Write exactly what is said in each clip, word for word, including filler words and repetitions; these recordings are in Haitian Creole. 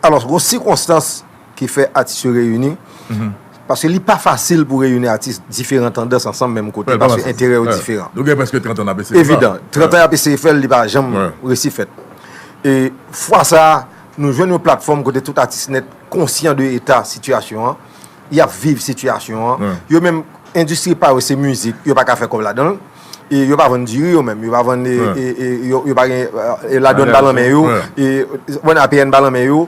Alò, gon sikonstans ki fè atis yo reyini, paske li pa fasil pou reyini atis diferan tandans ansanm menm kote, paske enterè yo diferan. Nou gen prèske trant an n ap eseye sa. Evidan, trant an y ap eseye fè l, li pa janm resi fèt. E fwa sa a, nou jwenn yon platfòm kote tout atis nèt konsyan de eta sitiyasyon an, y ap viv sitiyasyon an. Yo menm, endistri pa yo se mizik, yo pa ka fè kòb ladan l. E yo pa vann diri yo menm, yo pa vann, e, e, e, yo, yo pa gen, e, ladwàn pa nan men yo, e, bon, A P N pa nan men yo,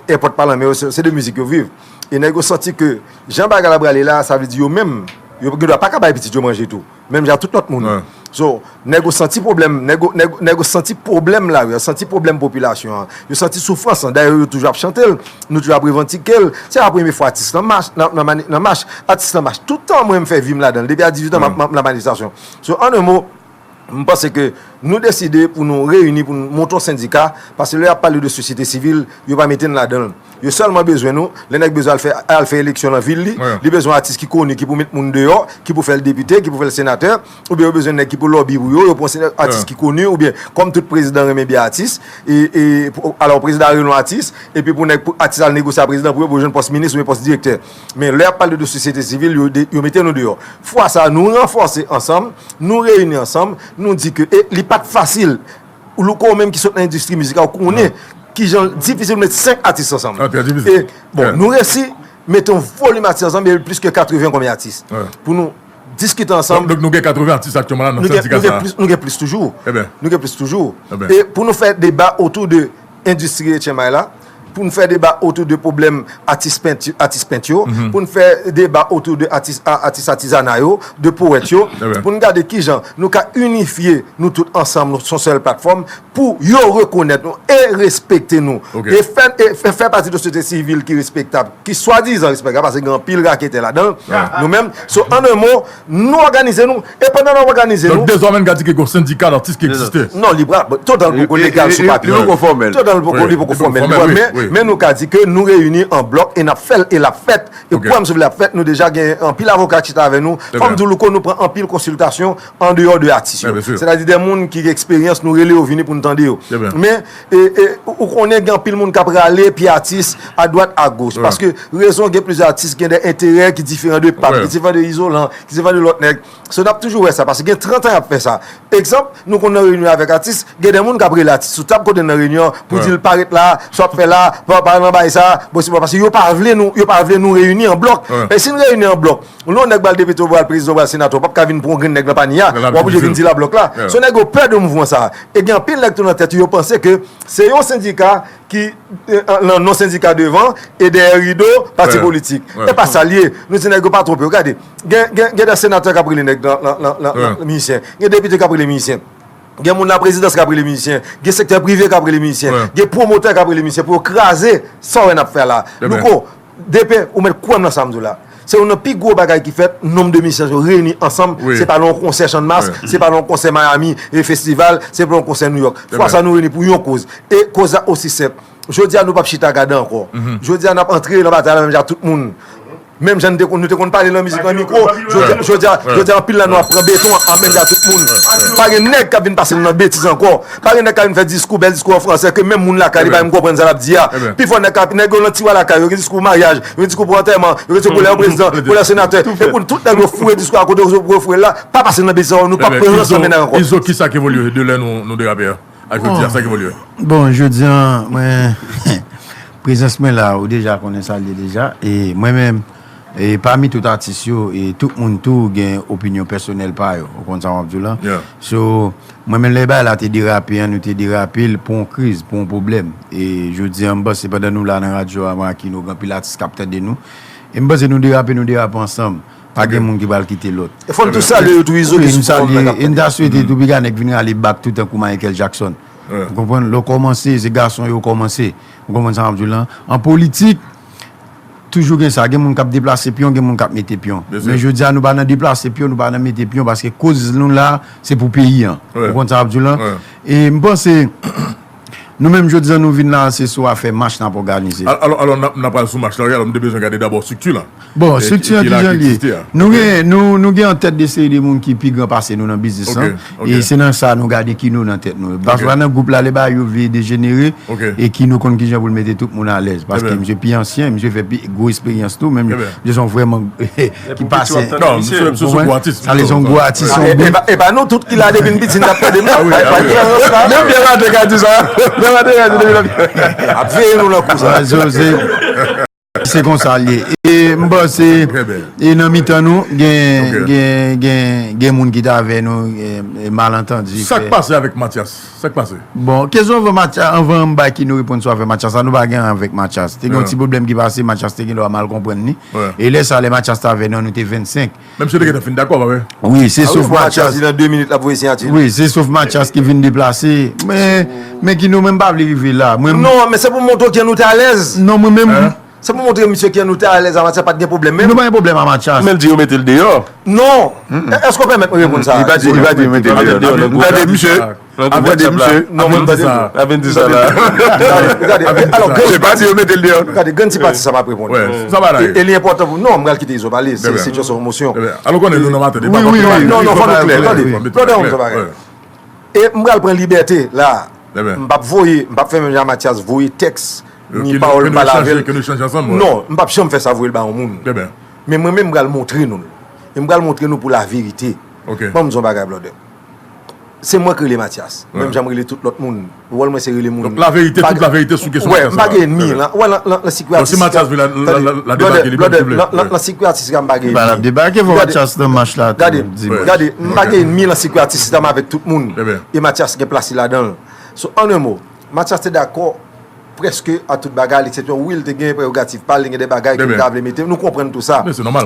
èpòt pa nan men yo, se, se de mizik yo viv. E nèg yo santi ke jan bagay la prale la, sa vle di yo menm, yo gendwa pa ka bay pitit yo manje tou. Menm jan tout lòt moun. So, nèg yo santi pwoblèm, nèg yo, nèg, nèg yo santi pwoblèm lari a, santi pwoblèm popilasyon an. Yo santi soufrans lan. Dayè, yo toujou ap chante l, nou toujou ap revandike l. Se pa premye fwa atis lan mach, nan, nan mani-, nan mach, atis lan mach. Tout tan mwen m fè vi m ladan l. Depi a dizuit an, m ap, m ap nan manifestasyon. So, an en mo, m panse ke nou deside pou nou reyini, pou nou monte yon sendika, paske lè y ap pale de sosyete sivil, yo pa mete n ladan l. Yo sèlman bezwen nou, lè nèg bezwen al fè, al fè eleksyon nan vil li, li bezwen atis ki koni, ki pou met moun deyò, ki pou fè l depite, ki pou fè l senatè, oubyen yo bezwen nèg ki pou lòbi pou yo, yo pran se atis ki koni, oubyen kòm tout prezidan renmen byen atis, e, e, pou, alò prezidan a rele yon atis, epi pou nèg, pou atis al negosye a prezidan pou yo, pou yo jwenn pòs minis oubyen pòs direktè. Men lè y ap pale de sosyete sivil, yo de-, yo mete nou deyò. Fwa sa a, nou ranfòse ansanm, nou reyini ansanm, nou di ke, e li pa t fasil. Louko, ou menm ki sot nan endistri mizikal, ou konnen kijan l difisil pou met senk atis ansanm. E, bon, nou resi mete yon volim atis ansanm, e plis ke katreven konbyen atis. Pou nou diskite ansanm. Donk, donk nou gen katreven atis aktyèlman la nan sendika sa a. Nou gen plis, nou gen plis toujou. Nou gen plis toujou. E pou nou fè deba otou de endistri etchenmay la, pou n fè deba otou de pwoblèm atis pent, atis pent yo, pou n fè deba otou de atis, a, atis atizana yo, de powèt yo, pou n gade kijan nou ka inifye nou tout ansanm, nou, sou yon sèl platfòm, pou yo rekonèt nou e respekte nou. E fè, e fè, fè pati de sosyete sivil ki respektab, ki swadizan respektab, paske gen anpil raketè ladan l. Nou menm, so, an en mo, nou òganize nou, e pandan n ap òganize nou. Donk, dezòmè, n ka di ke gon sendika atis ki egziste. Non, li pa, total poko legal sou papye. Total poko, li poko fòmèl. Men, men nou ka di ke nou reyini an blòk e n ap fè l e l ap fèt. E kwè m, sou l ap fèt, nou deja gen anpil avoka ki chita avè nou. Kòm di w, Louko, nou pran anpil konsiltasyon andeyò de atis yo. Sètadi de moun ki gen eksperyans, nou rele yo vini pou n tande yo. Men, e, e, ou, ou konnen gen anpil moun k ap rale pye atis adwat agoch. Paske rezon, gen plizyè atis, gen de enterè ki diferan de pa m, ki diferan de Izolan, ki diferan de lòt nèg. So, n ap toujou wè sa, paske gen trant an y ap fè sa. Egzanp, nou konn nan reyinyon avèk atis, gen de moun k ap rele atis sou tab kote n nan reyinyon an pou di l pa ret la, sa w ap fè la, pa, pa nan bay sa, bon, se bon, paske yo pa vle nou, yo pa vle nou reyini an blòk. Men si n reyini an blòk, lè yon nèg pral depite, ou pral prezidan, ou pral senatè, ou p ap ka vin pran yon grenn nèg nan paniye a, w ap oblije vin di l a blòk la. So, nèg yo pè de mouvman sa a. E gen anpil nèg tou nan tèt yo, yo panse ke se yon sendika ki, e, nan non sendika devan e dèyè rido pati politik. E pa sa l ye. Nou di nèg yo pa twonpe yo. Gade, gen, gen, gen de senatè k ap rele nèg nan, nan, nan, nan, nan mizisyen. Gen depite k ap rele mizisyen. Gen moun laprezidans k ap rele mizisyen. Gen sektè prive k ap rele mizisyen. Gen pwomotè k ap rele mizisyen pou yo kraze sa w wè n ap fè la. Louko, depen, ou mèt kwè m nan sa m di w la. Se youn nan pi gwo bagay ki fèt, nonb de mizisyen yo reyini ansanm. Se pa nan yon konsè Channmas, se pa nan yon konsè Miami, e festival, se pa nan yon konsè New York. Fwa sa nou reyini pou yon koz. E koz la osi senp. Jodi a, nou p ap chita gade ankò. Jodi a, n ap antre nan batay la menm jan ak tout moun. Menm jan nou te konn, nou te konn pale nan mizik, nan mikwo, jodi a, jodi a, jodi a, anpil nan nou ap pran beton an menm jan ak tout moun. Pa gen nèg k ap vin pase nou nan betiz ankò. Pa gen nèg k ap vin fè diskou, bèl diskou an fransè ke menm moun lakay li pa menm konprann sa l ap di a. Pifò nèg k ap, nèg yo nan tiwa lakay yo, gen diskou maryaj, yo gen diskou pou antèman, yo gen diskou pou lè yon prezidan, pou lè yon senatè. E pou tout nèg yo foure diskou a kote yo foure l la, pa pase nan betiz ankò, nou p ap pran ansanm nèg ankò. Izo, kisa k evolye de lè nou, nou derape a? Ak jodi a, sa k evolye? Bon, jodi a, mwen, prezans mwen la, ou deja konnen sa l ye deja. E mwen menm, e pami tout atis yo, e tout moun tou gen opinyon pèsonèl pa yo. Ou konn sa m ap di w lan? So, mwen menm lè bagay la te derape an, nou te derape l pou yon kriz, pou yon pwoblèm. E jodi a, m panse pandan nou la nan radyo a, mwen ak Ino, gen anpil atis k ap tande nou. E m panse nou derape, nou derape ansanm. Pa gen moun ki pral kite lòt. E fò n tou salye yo tou, Izo, ki sou fòm nan k ap tande. E m ta swete tou piga nèg vin rale bak tou tankou Michael Jackson. Ou konprann? Lè w kòmanse, se gason yo kòmanse. Ou konprann sa m ap di w lan? An politik, toujou gen sa. Gen moun k ap deplase pyon, gen moun k ap mete pyon. Men jodi a, nou pa nan deplase pyon, nou pa nan mete pyon, paske koz nou la, se pou peyi an. Ou konn sa m ap di w lan? E m panse, Nou menm jodi a nou vin la, se sou afè mach n ap òganize. Al- Alò, alò n ap- n ap pral sou mach la, wi, alò m te bezwen gade dabò estrikti lan. Bon, estrikti an ki jan li ye. Nou gen, nou, nou gen an tèt de seri de moun ki pi gran pase nou nan biznis lan. E se nan sa nou gade ki nou nan tèt nou. Paske nan gwoup la, lè bagay yo vle dejenere, e ki nou konn ki jan pou l mete tout moun alèz. Paske misye pi ansyen, misye fè pi gwo esperyans tou, men misye se yon vrèman ki pase. Non, misye se yon gwo atis. Sa vle se yon gwo atis, se yon E pa nou tout ki la depi n piti n t ap tande m. Pa diferans la. Menm Byen Maten ka di sa. Byen Maten ka di depi l ap ap veye nou nan kou sa. Se konsa l ye. E m panse e nan mitan nou gen gen gen gen moun ki t avè nou, malantandi. Sa k pase avèk Matyas? Sa k pase? Bon, kesyon anvan Matyas, anvan m bay ki nou reponn sou afè Matyas la, nou pa gen anyen avèk Matyas. Te gen yon ti pwoblèm ki pase, Matyas te gen dwa mal konprann li. E lè sa, lè Matyas t avè nou, nou te vennsenk. Men misye te gentan fin dakò, pa vre? Wi, se sof Matyas. Nan de minit l ap voye siyati. Wi, se sof Matyas ki vin deplase. Men men ki nou menm pa vle rive la. Mwen Non, men se pou montre w ki nou te alèz. Non, mwen menm. Se pou montre misye ki nou te alèz a Matyas, pa t gen pwoblèm menm. Nou pa gen pwoblèm a Matyas. Men l di yo mete l deyò. Non. Èske w pèmèt mwen reponn sa? Li pa di, li pa di yo mete l deyò. Tande misye. Tande misye. Non, mwen tande misye. Avèk di sa la. Gade, alò, Se pa di yo mete l deyò. Gade, grenn ti pati sa m ap reponn. E li enpòtan pou. Non, m pral kite Izo pale. Se sitiyasyon emosyon. Alò konnen nou nan maten. Non, non, fò nou klè. Tande. Tande yon bagay. E m pral pran libète la. M p ap voye, m p ap fè menm jan Matyas voye tèks ni pawòl m pale avè l. Non, m p ap janm fè sa voye l ba yon moun. Men mwen menm m pral montre nou l. E m pral montre nou pou laverite. Ban m di w yon bagay, blòdè. Se mwen k rele Matyas. Menm jan m rele tout lòt moun. Wòl mwen se rele moun. Donk laverite, tout laverite sou kesyon Matyas la. M pa gen ènmi. Wè, nan nan nan sikwe atis. Donk si Matyas vle la debake, li pral debake. Nan nan sikwe atis la m pa gen ènmi. Debake pou Matyas nan mach la. Gade, gade, m pa gen ènmi nan sikwe atis la, m avèk tout moun. E Matyas gen plas li ladan l. So, an en mo, Matyas te dakò prèske a tout bagay, eksepsyon wi, l te gen prerogativ pa l, li gen de bagay ke l ta vle mete, nou konprann tou sa.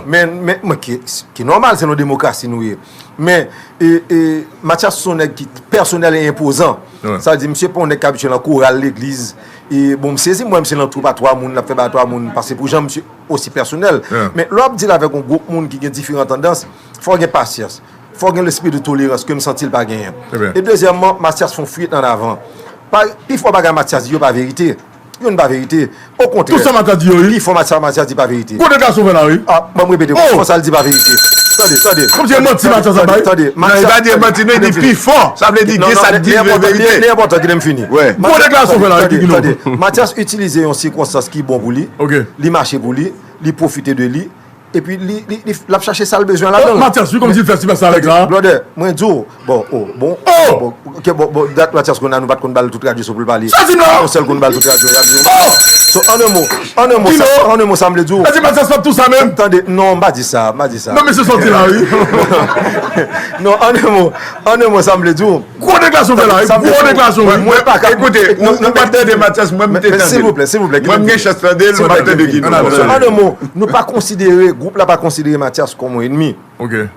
Men, men, men ki, ki nòmal, se nan demokrasi nou ye. Men, e, e, Matyas se yon nèg ki pèsonèl e enpozan. Sa vle di, misye pa yon nèg k abitye nan koral legliz. E, bon, m sezi, m wè misye nan twoup a twa moun, l ap fè bagay twa moun, paske pou jan misye osi pèsonèl. Men, lè w ap deal avèk yon gwoup moun ki gen diferan tandans, fò w gen pasyans. Fò w gen lespri de tolerans ke m santi l pa genyen. E dezyèmman, Matyas fè yon fuite en avant. Pa, pifò bagay Matyas di yo pa verite. Youn pa verite. Okontrè. Tout sa Matyas di yo, wi. Pifò sa Matyas di pa verite. Kote gason fè la, wi. Ah, ban m repete. Pifò sa l di pa verite. Tande, tande. Kòmsi e manti Matyas ap bay. Tande, tande. Non, li pa di e manti, non, li di pifò. Sa vle di gen sa k di verite. Li enpòtan, li enpòtan, kite m fini. Kote gason fè la, wi, ki nou. Matyas itilize yon sikonstans ki bon pou li. Li mache pou li. Li pwofite de li. Epi li, li, li, l ap chache sa l bezwen ladan l. Matyas, wi, kòmsi l fè sipèsta avèk sa. Blòdè, mwen di w, bon, oh, bon, bon, ok, bon, bon, dat Matyas konn la, nou pa t konn ba l tout radyo sou pou l pale. Sa di m la. Yon sèl konn ba l tout radyo, radyo. So, an en mo, an en mo, sa, an en mo, sa m vle di w. Sa di Matyas pa t tou sa menm. Tande, non, m pa di sa, m pa di sa. Non, mesye sòti la, wi. Non, an en mo, an en mo, sa m vle di w. Gwo deklarasyon fè la, gwo deklarasyon, wi. Mwen pa ka. Ekoute, ou pa t tande Matyas, mwen m te tande. Silvouplè, silvouplè. Mwen m gen chans tande l, mwen pa t tande ki nou. An en mo, nou pa konsidere, gwoup la pa konsidere Matyas kòm yon ènmi.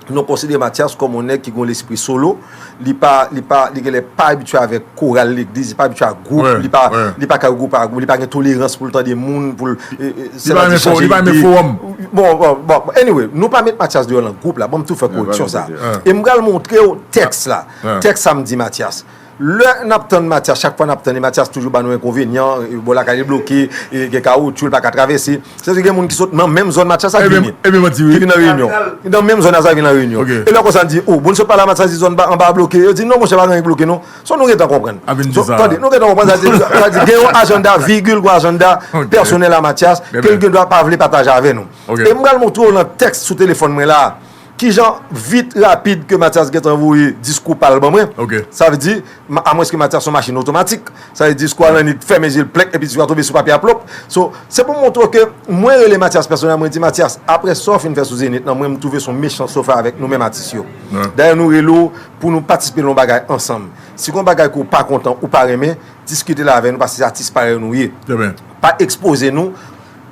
Nou konsidere Matyas kòm yon nèg ki gen yon lespri solo. Li pa, li pa, li genlè pa abitye avèk koral legliz, li pa abitye ak gwoup, li pa, li pa ka regwoupe ak gwoup, li pa gen tolerans pou l tande moun, pou l, e, e, sètadi chanje ide. Bon, bon, bon, anyway, nou pa met Matyas deyò nan gwoup la, ban m tou fè koreksyon sa. E m pral montre w tèks la. Tèks sa m di Matyas. Lè n ap tann Matyas, chak fwa n ap tann li, Matyas toujou ba nou enkonvenyan, e, bò lakay li bloke, e, gen kawotchou, li pa ka travèse. Sètadi gen moun ki sot nan menm zòn Matyas ap vini. Ki vin nan reyinyon. Nan menm zòn a sa vin nan reyinyon. E lè konsa n di, oh, moun sot pa la Matyas di zòn anba a bloke. Yo di, non, monchè, pa gen anyen ki bloke, non. So nou gentan konprann. Tande, nou gentan konprann sa di, sa di, gen yon ajanda, vigil, yon ajanda pèsonèl a Matyas, ke l gen dwa pa vle pataje avè nou. E m pral montre w nan tèks sou telefòn mwen la. Kijan vit, rapid ke Matyas gentan voye diskou pa l ban mwen. Sa vle di, amwenske Matyas se yon machin otomatik. Sa vle di diskou a nan nit fèmen je l plèk epi diskou a tonbe sou papye a plop. So, se pou montre w ke mwen rele Matyas pèsonèl, mwen di, Matyas, apre sa w fin fè sou Zenith lan, mwen m twouve se yon mechanste w fè avèk nou menm atis yo. Dayè nou rele w pou nou patisipe nan yon bagay ansanm. Si gen yon bagay ke w pa kontan, ou pa renmen, diskite l avè nou paske se atis parèy nou ye. Pa ekspoze nou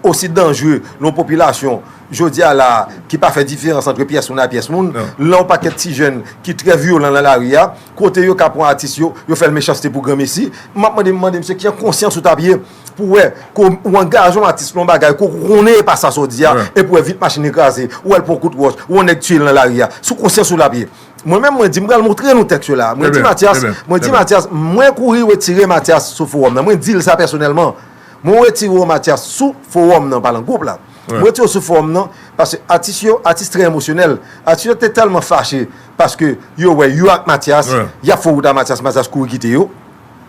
osi danjre nan yon popilasyon jodi a la a, ki pa fè diferans ant pyès moun a pyès moun, lè yon pakèt ti jèn ki trè vyolan nan lari a, kote yo ka pran atis yo, yo fè l mechanste pou granmesi, m ap mande, m mande misye ki an konsyans ou t ap ye pou wè ke w angaje yon atis nan yon bagay ke w konnen e pa sa sa w di a, epi w wè vit machin li kraze, ou wè l pran kout wòch, ou wè yon nèg tiye l nan lari a. Sou konsyans ou l ap ye. Mwen menm, mwen di, m pral montre nou tèks yo la. Mwen di Mathias, mwen di Mathias, mwen kouri retire Mathias sou fowòm nan. Mwen di l sa pèsonèlman. Mwen retire w Mathias sou fowòm nan, pa nan gwoup la. Mwen retire w sou fowòm nan, paske atis yo, atis trè emosyonèl. Atis yo te tèlman fache, paske yo wè yo ak Mathias, y ap fè wout a Mathias, Mathias kouri kite yo.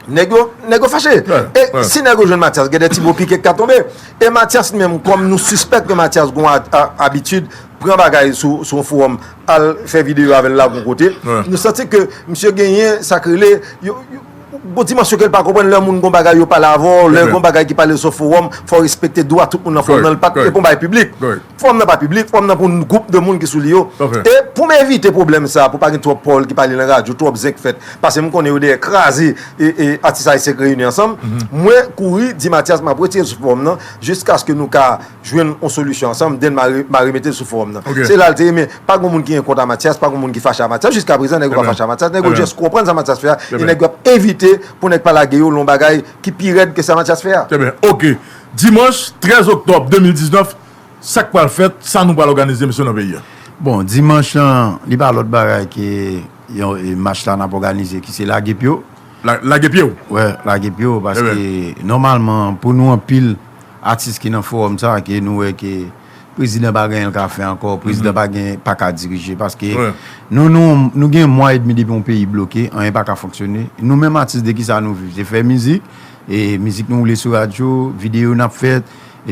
Nèg yo, nèg yo fache. E si nèg yo jwenn Mathias, gen de ti bo pike k ka tonbe. E Mathias li menm, kòm nou sispèk ke Mathias gon a- a- abitid pran bagay sou sou yon fowòm, al fè videyo avè l la gon kote, nou santi ke misye genyen sa k rele yo- yo- gon dimansyon ke l pa konprann. Lè moun gon bagay yo pale avè w, lè gon bagay ki pale sou fowòm, fò w respekte dwa tout moun nan fowòm nan, li pa t e pa yon bagay piblik. Fowòm nan pa piblik, fowòm nan pou yon gwoup de moun ki sou li yo. E pou m evite pwoblèm sa, pou pa gen twòp pawòl ki pale nan radyo, twòp zen k fèt, paske m konnen yo dèyè kraze e, e, atis ayisyen k reyini ansanm, mwen kouri di Mathias m ap retire l sou fowòm nan, jiskaske nou ka jwenn yon solisyon ansanm, then m a re- m a remete l sou fowòm nan. Se la l te ye, men pa gen moun ki gen kont a Mathias, pa gen moun ki fache a Mathias, jiska prezan nèg yo pa fache a Mathias, nèg yo just konprann sa Mathias fè a, e nèg yo ap evite pou nèg pa lage yo nan yon bagay ki pi rèd ke sa Mathias fè a. Trè byen, oke. Dimanch trèz oktòb de mil diznèf, sa k pral fèt, sa nou pral òganize, mesye, nan peyi a? Bon, dimanch lan, li pa lòt bagay ke yon e, mach la n ap òganize, ki se lage pye w. La- Lage pye w. Wè, lage pye w, paske nòmalman, pou nou anpil atis ki nan fowòm sa, ke nou wè ke prezidan pa gen anyen l ka fè ankò, prezidan pa gen, pa ka dirije, paske nou, nou, nou gen mwa edmi depi yon peyi bloke, anyen pa ka fonksyone. Nou menm atis, de kisa nou viv? Se fè mizik, e mizik nou woule sou radyo, videyo n ap fè,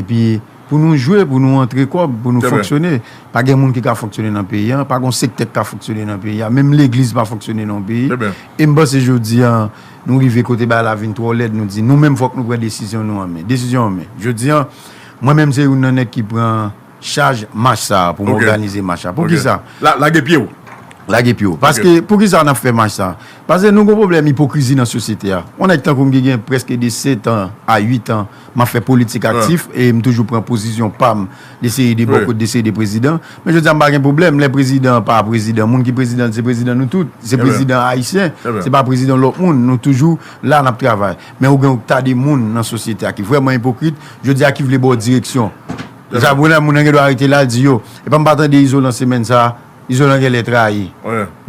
epi pou nou jwe, pou nou antre kòb, pou nou fonksyone. Pa gen moun ki ka fonksyone nan peyi a, pa gen yon sektè ki ka fonksyone nan peyi a, menm legliz pa fonksyone nan yon peyi. E m panse jodi a, nou rive kote bagay la vin twò lèd, nou di, nou menm fòk nou pran desizyon nou an men. Desizyon an men. Jodi a, mwen menm se youn nan nèg ki pran chaj mach sa a pou m òganize mach la. Poukisa? La- Lage pye w. Lage pye w. Paske, poukisa n ap fè mach sa a? Paske nou gon pwoblèm ipokrizi nan sosyete a. Yon nèg tankou m ki gen prèske de sèt an a uit an, m ap fè politik aktif e m toujou pran pozisyon pa m, deseye de bò kot, deseye de prezidan. Men jodi a m pa gen pwoblèm, lè prezidan pa prezidan, moun ki prezidan, se prezidan nou tout, se prezidan ayisyen, se pa prezidan lòt moun, nou toujou la n ap travay. Men ou gen yon ta de moun nan sosyete a ki vrèman ipokrit, jodi a ki vle ba w direksyon. Sa, moun nan, moun nan gen dwa rete la, l di yo, epa m pa tande Izolan semèn sa a, Izolan genlè trayi.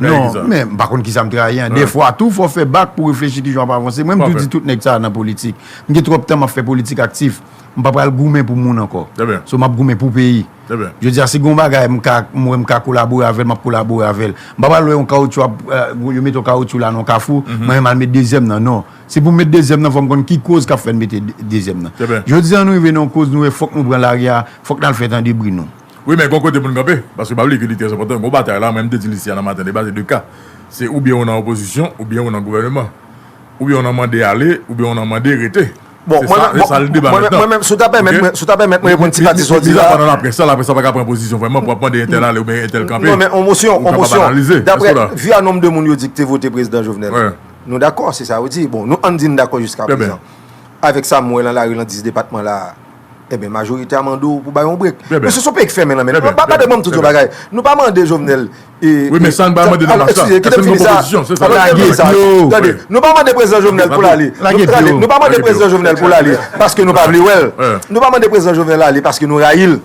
Non, men m pa konn kisa m trayi an. Dèfwa tou, fò w fè bak pou w reflechi kijan w ap avanse. Mwen, m tou di tout nèg sa a nan politik. M gen twòp tan m ap fè politik aktif. M pa pral goumen pou moun ankò. So, m ap goumen pou peyi. Jodi a, si gen yon bagay m ka, m wè m ka kolabore avè l, m ap kolabore avè l. M pa pral wè yon kawotchou ap, eh, yo mete yon kawotchou la nan yon kafou, mwen menm al met dezyèm nan, non. Si pou m met dezyèm nan, fò m konn ki koz k ap fè n mete de- dezyèm nan. Jodi a, nou rive nan yon koz, nou wè fòk nou pran lari a, fòk n al fè tande bri nou. Wi, men gon kote pou n kanpe, paske pa bliye ke li trè enpòtan. Gon batay la, mwen m te di l isi a nan maten deba, se de ka. Se oubyen ou nan opozisyon, oubyen ou nan gouvèneman. Oubyen ou nan mande ale, oubyen ou nan mande rete. Bon, se mwen sa, menm, se sa l deba mwen menm, mentnan. Mwen menm, si w ta pèmèt mwen, si w ta pèmèt mwen reponn ti pati sa w di la. Miza pa nan laprès la, laprès la pa ka pran pozisyon vrèman pou ap mande entèl ale oubyen entèl kanpe. Non, men on mosyon, on mosyon. Daprè vi a nonb de moun yo di ki te vote prezidan Jovenel. Nou dakò, se sa yo di. Bon, nou ann di n dakò jiska prezan. Avèk sa m wè nan lari nan dis depatman la, Ebyen, majorite a mande w pou bay yon brek. Mesye, se yon peyi k fèmen nan men nou. Pa, pa de ban m tout yon bagay. Nou pa mande Jovenel. Wi, men sa n pa mande nan mach la. Eskize, kite m fini sa. Alò, kite m fini sa. Tande, nou pa mande prezidan Jovenel pou l ale. Nou pa mande prezidan Jovenel pou l ale paske nou pa vle wè l. Nou pa mande prezidan Jovenel ale paske nou rayi l.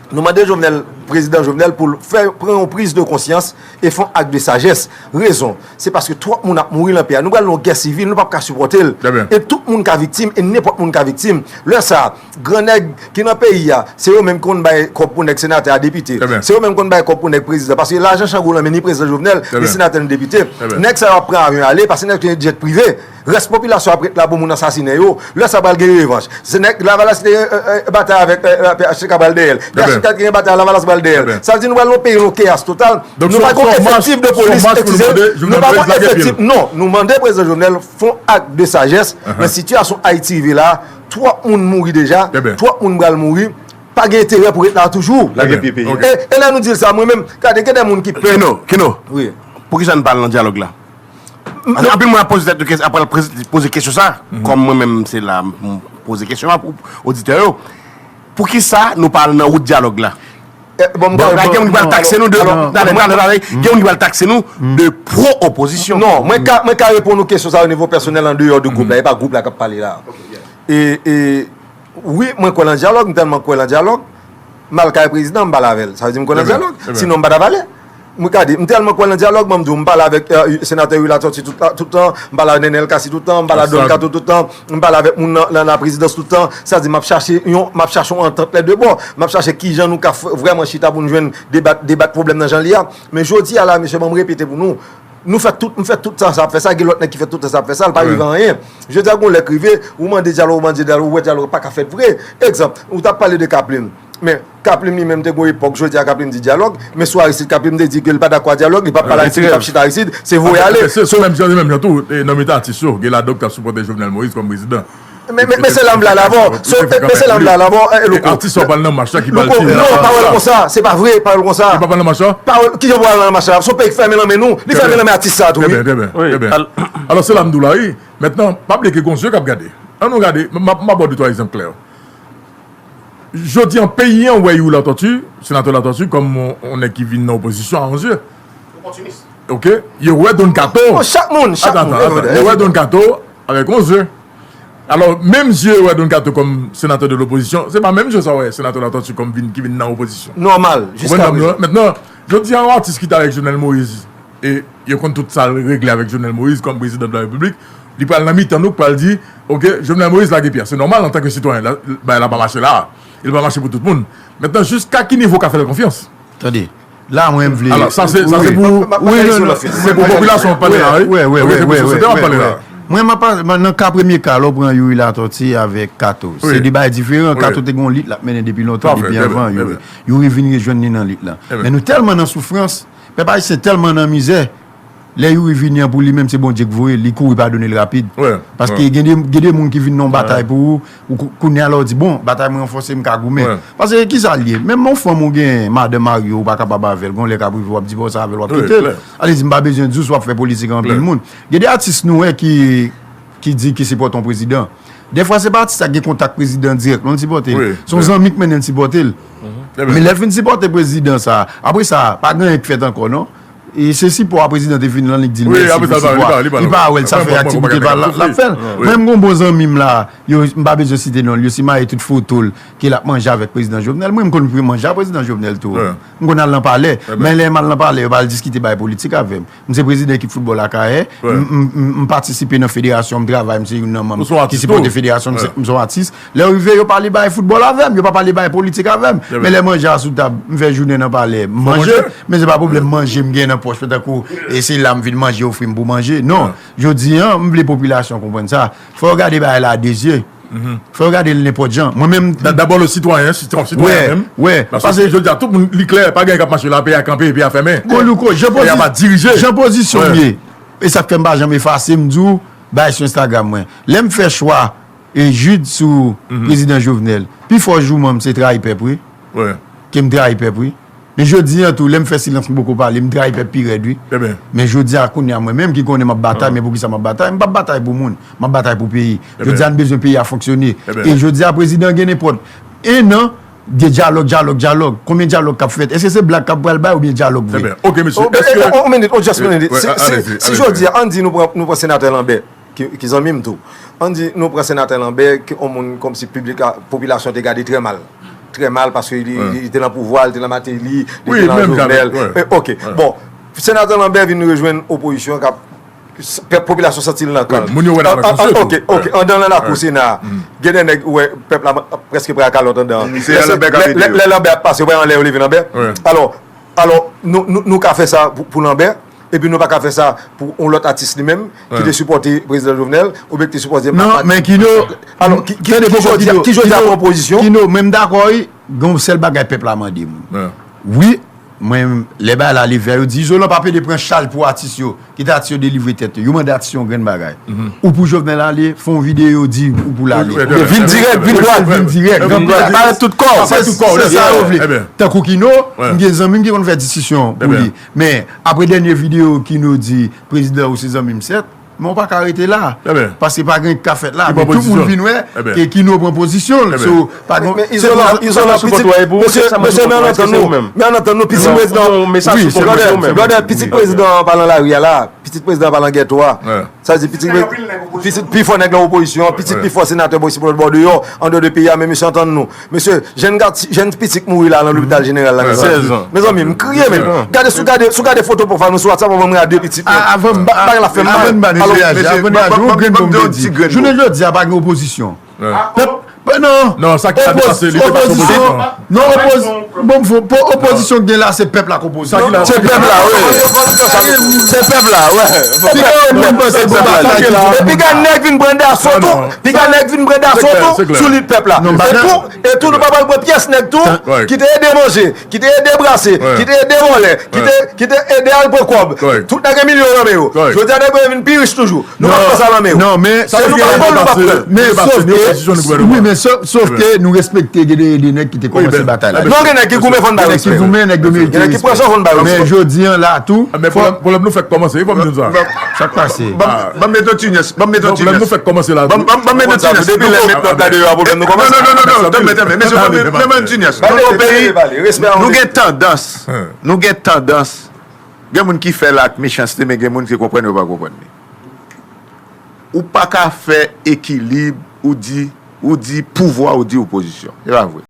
Nou mande Jovenel, prezidan Jovenel, pou l fè, pran yon priz de konsyans e fè yon ak de sajès. Rezon, se paske twòp moun ap mouri nan peyi a. Nou pral nan yon gè sivil, nou p ap ka sipòte l. E tout moun ka viktim, e nenpòt moun ka viktim. Lè sa a, gran nèg ki nan peyi a, se yo menm ki konn bay kòb pou nèg senatè a, depite. Se yo menm ki konn bay kòb pou nèg prezidan. Paske lajan chan gwo nan men ni prezidan Jovenel, ni senatè, ni depite. Nèg sa yo ap pran avyon ale, paske nèg yo gen djèt prive. Rès popilasyon ap ret la pou moun asasinen yo. Lè sa pral gen revanch. Se nèg Lavalas te gen, eh, eh, batay avèk, eh, eh, P H T K pral dèyè l. P H T K te gen batay, Lavalas pral dèyè l. Sa vle di nou pral nan yon peyi, yon keyas total. Nou pa gon efektif de polis, eskize, nou pa gon efektif, non. Nou mande prezidan Jovenel fè yon ak de sajès nan sitiyasyon Ayiti rive la. Twòp moun mouri deja, twòp moun pral mouri. Pa gen enterè pou ret la toujou. Lage pye peyi. E, e lè nou di l sa, mwen menm, gade, gen de moun ki pè. Kino, Kino. Wi. Poukisa n pa al nan dyalòg la? Paske anpil moun ap poze tèt yo kes- ap pral prez- poze kesyon sa, kòm mwen menm se la m poze kesyon an pou oditè yo. Poukisa nou pa al nan wout dyalòg la? Bon, gen moun ki pral takse nou de, talè, talè, talè, gen moun ki pral takse nou de pwo-opozisyon. Non, mwen ka, mwen ka reponn ou kesyon sa o nivo pèsonèl an deyò de gwoup la, e pa gwoup la k ap pale la. E, e, wi, mwen kwè nan dyalòg, m tèlman kwè nan dyalòg, m al kay prezidan, m pale avè l. Sa vle di m kwè nan dyalòg. Sinon, m pa ta pale. Mwen ka di, m tèlman kwè nan dyalòg, mwen m di w, m pale avèk, euh, senatè Youri Latortue tout, tout tan, m pale avèk Nenel Cassy tout tan, m pale avèk Don Kato tout tan, m pale avèk moun nan, nan, nan prezidans tout tan. Sa di, m ap chache yon, m ap chache yon antant lè de bò. M ap chache kijan nou ka f-, vrèman chita pou n jwenn debat, debat pwoblèm nan jan li a. Men jodi a la, mesye, ban m repete pou nou. Nou fè tout, m fè tout tan sa ap fè sa, gen lòt nèg ki fè tout tan sa ap fè sa, l pa rive anyen. Jodi a, gon lè k rive, ou mande dyalòg, ou mande dyalòg, ou wè dyalòg pa ka fèt vre. Egzanp, ou t ap pale de Kaplim. Men, Kaplim li menm te gon epòk, jodi a Kaplim di dyalòg, men sou Aristide Kaplim te di ke l pa dakò a dyalòg, li p ap pale Aristide, li p ap chita Aristide, se voye ale. Se, se menm jan, se menm jan tou, e, nan mitan atis yo, gen ladan k ap sipòte Jovenel Moïse kòm prezidan. Men, men, men se la m vle al avè w. So, men se la m vle al avè w, e, Louko. Atis yo pral nan mach la ki pral di. Non, pa wè l konsa, se pa vre, pa wè l konsa. Li pa pral nan mach la? Pa wè, kijan pou al nan mach la? Se yon peyi k fèmen nan men nou, li fèmen nan men atis sa tou, wi. Trè byen, trè byen, trè byen. Alò, se la m di w la, wi. Mentnan, pa bliye ke gon zye k ap gade. Ann nou gade, m, m, m ap ba w de twa egzanp klè. Jodi an, peyi an wè Youri Latortue, senatè Latortue, kòm yon, yon nèg ki vin nan opozisyon a yon zye. Opòtinis. Oke? Yo wè Don Kato. Non, chak moun, chak moun. Atann, atann. Yo wè Don Kato avèk yon zye. Alò, menm zye yo wè Don Kato kòm senatè de lopozisyon, se pa menm zye sa yo wè senatè Latortue kòm vin, ki vin nan opozisyon. Nòmal, jiska prezan. Mentnan, jodi an, yon atis ki te avèk Jovenel Moïse, e yo konn tout sa l regle avèk Jovenel Moïse kòm prezidan de la repiblik, li pral nan mitan nou, pral di, oke, Jovenel Moïse lage pye a. Se nòmal, antanke sitwayen, la, bagay la pa mache la. Li pa mache pou tout moun. Mentnan, jiska ki nivo w ka fè l konfyans? Tande, la mwen m vle. Alò, sa se, sa se pou, wi, non, non, se pou popilasyon w ap pale la, wi. Wi, wi, wi, wi, wi, wi. Mwen, m ap pale, nan ka premye ka, lè w pran Youri Latortue avèk Kato, se de bagay diferan. Kato te gen yon lit l ap mennen depi lontan, depi anvan Youri. Youri vin rejwenn li nan lit lan. Men nou tèlman nan soufrans, pèp ayisyen tèlman nan mizè, lè Youri vini an pou li menm, se Bondye k voye l, li kouri padone l rapid. Paske gen de, gen de moun ki vin nan yon batay pou ou, ou kou-, kounye a la w di, bon, batay mwen ranfòse, m ka goumen. Paske ki sa l ye? Menm yon fanm ou gen madanm marye, ou pa kapab avè l, gon lè k ap rive, w ap divòse avè l, w ap kite l. Ale di, m pa bezwen di w si w ap fè politik ak anpil moun. Gen de atis nou wè ki, ki di ki sipòte yon prezidan. Dèfwa, se pa atis la gen kontak prezidan dirèk, non, l sipòte l. Se yon zanmi k mennen l sipòte l. Men lè l fin sipòte prezidan sa, apre sa, pa gen anyen k fèt ankò, non. E se sipò a prezidan te vin lan, li k di l mèsi pou sipò a. Li pa wè l, sa fè aktivite pa l, l ap fè l. Mwen, m gon bon zanmi m la, yo, m pa bezwen site non l, yo simaye tout foto l, ke l ap manje avèk prezidan Jovenel. Mwen, m konn manje a prezidan Jovenel tou. M konn al nan palè. Men lè m al nan palè, yo pa al diskite bay politik avè m. M se prezidan ekip foutbòl Akayè. M, m, m, m patisipe nan federasyon, m travay, m se youn nan manm ki sipòte federasyon, m se, m se yon atis. Lè yo rive, yo pale bay foutbòl avè m, yo pa pale bay politik avè m. Men lè manje a sou tab, m fè jounen nan palè, m manje, men se pa pwoblèm manje m gen nan pòch, tankou, e se la m vin manje, yo ofri m pou manje. Non, jodi an, m vle popilasyon konprann sa. Fò yo gade bagay la a de zye. Fò yo gade l nenpòt jan. Mwen menm. Da-, dabò le sitwayen, sitwa-, sitwayen menm. Wè, wè. Paske jodi a, tout moun, li klè, pa gen k ap mache la, peyi a kanpe, peyi a fèmen. Gon Louko, jan pozi-, jan pozisyon m ye, e sa k fè m pa janm efase, m di w, bay sou Instagram mwen. Lè m fè chwa e Jude sou prezidan Jovenel. Pifò jouman m se trayi pèp, wi. Ke m trayi pèp, wi. Men jodi an tou, lè m fè silans, m poko pale, m trayi pèp pi rèd, wi. Men jodi a, kounye a, mwen menm ki konnen m ap batay, men poukisa m ap batay? M p ap batay pou moun, m ap batay pou peyi. Jodi a, n bezwen peyi a fonksyone. E jodi a, prezidan gen nenpòt en an de dyalòg, dyalòg, dyalòg. Konbyen dyalòg k ap fèt? Èske se blag k ap pral bay oubyen dyalòg vre? Oke, mesye, èske... On minit, on just minute. Si, si jodi a, ann di nou pran, nou pran senatè Lambert. Ki, ki zanmi m tou. Ann di, nou pran senatè Lambert, ki yon moun kòmsi piblik la, popilasyon te gade trè mal. Trè mal, paske li, li te nan pouvwa, li te nan Martelly, li te nan Jovenel. E, oke. Bon, senatè Lambert vin rejwenn opozisyon k ap, s-, pèp, popilasyon santi l nan kan l. Moun yo wè l avèk yon sè tou. Oke, oke. Anndan nan lakou Sena a, gen de nèg ou wè pèp la prèske pran kalòt anndan an. Lè, lè, lè Lambert ap pase, yo pa anlè yo leve Lambert. Alò, alò, nou, nou, nou ka fè sa pou, pou Lambert. Epi nou pa ka fè sa pou yon lòt atis li menm, ki te sipòte prezidan Jovenel, oubyen ki te sipòte... Non, men Kino, alò, ki, ki, ki jodi a, ki jodi a pran pozisyon? Kino, men m dakò, wi, gen yon sèl bagay pèp la mande moun. Wi, mwen, lè bagay la leve a, yo di, Izolan pa pede pran chaj pou atis yo, kite atis yo delivre tèt yo. Yo mande atis yo yon grenn bagay. Ou pou Jovenel ale, fè yon videyo, di ou pou l ale. Vin dirèk, vin dwat. Vin dirèk. Parèt tout kò w. Parèt tout kò w. Se sa yo vle. Tankou Kino, m gen zanmi m ki konn fè diskisyon pou li. Men, apre dènye videyo Kino di prezidan ou se zanmi m sèt, Men w pa ka rete la. Paske pa gen k ka fèt la. Men tout moun vin wè e Kino pran pozisyon l. So, pa gen. Men Izolan, Izolan, pitit, mesye, mesye, men ann antann nou. Men ann antann nou, pitit prezidan. Brother, brother, pitit prezidan an pa nan lari a la. Pitit prezidan an pa nan gèto a. Sa vle di pitit, pitit pi fò nèg nan opozisyon an, pitit pi fò senatè bò isi bò deyò, andeyò de peyi a, men mesye antann nou. Mesye, jèn gati, jèn pitit mouri la nan lopital jeneral la, mezanmi. Mezanmi, m kriye, men. Gade, si w gade, si w gade foto pwofil nou sou WhatsApp, w ap wè mwen a de pitit, men. Avan m ba, bagay la fè m mal. Avan n ba nou reyaji, avan n reyaji, yon grenn bon m te di. Jounen jodi a, pa gen opozisyon. Pèp, non. Non, sa ki ta depase, li te pase opozisyon. Non, opoz, bon, fò, po, opozisyon k gen la, se pèp la k opoze. Se pèp la, wi. Se pèp la, wi. Piga moun panse bon batay. Epi gade nèg vin pran daso tou. Piga nèg vin pran daso tou sou lit pèp la. E tou, e tou nou pa pral pran pyès nèg tou ki te ede manje, ki te ede brase, ki te ede vòlè, ki te, ki te ede al pran kòb. Tout nèg gen milyon nan men yo. Jodi a nèg yo vin pi rich toujou. Nou p ap pran sa nan men yo. Non, men se nou k ap pran l, nou p ap pran l. Men sof ke, wi, men sof, sof ke nou respekte gen de, de nèg ki te kòmanse batay la. Non, gen nèg ki goumen, fò n ba yo respè. Gen nèg ki goumen, nèg yo merite respè. Gen nèg ki pran san, fò n ba yo respè. Men jodi a la tou, men pwoblèm, pwoblèm nou fèk kòmanse, wi, fò m di nou sa. Sa k pase? Ban m mete yon ti nyès, ban m mete yon ti nyès. Pwoblèm nou fèk kòmanse la tou. Ban m mete yon ti nyès. Depi lè nèg la deyò a, pwoblèm nou kòmanse. Non, non, non, non, tanmen, tanmen. Mesye, ban m mete yon ti nyès. Nou nan yon peyi, nou gen tandans, nou gen tandans. Gen moun ki fè l ak mechanste, men gen moun ki konprann, yo pa konprann li. Ou pa ka fè ekilib, ou di, ou di pouvwa, ou di opozisyon. Se pa vre.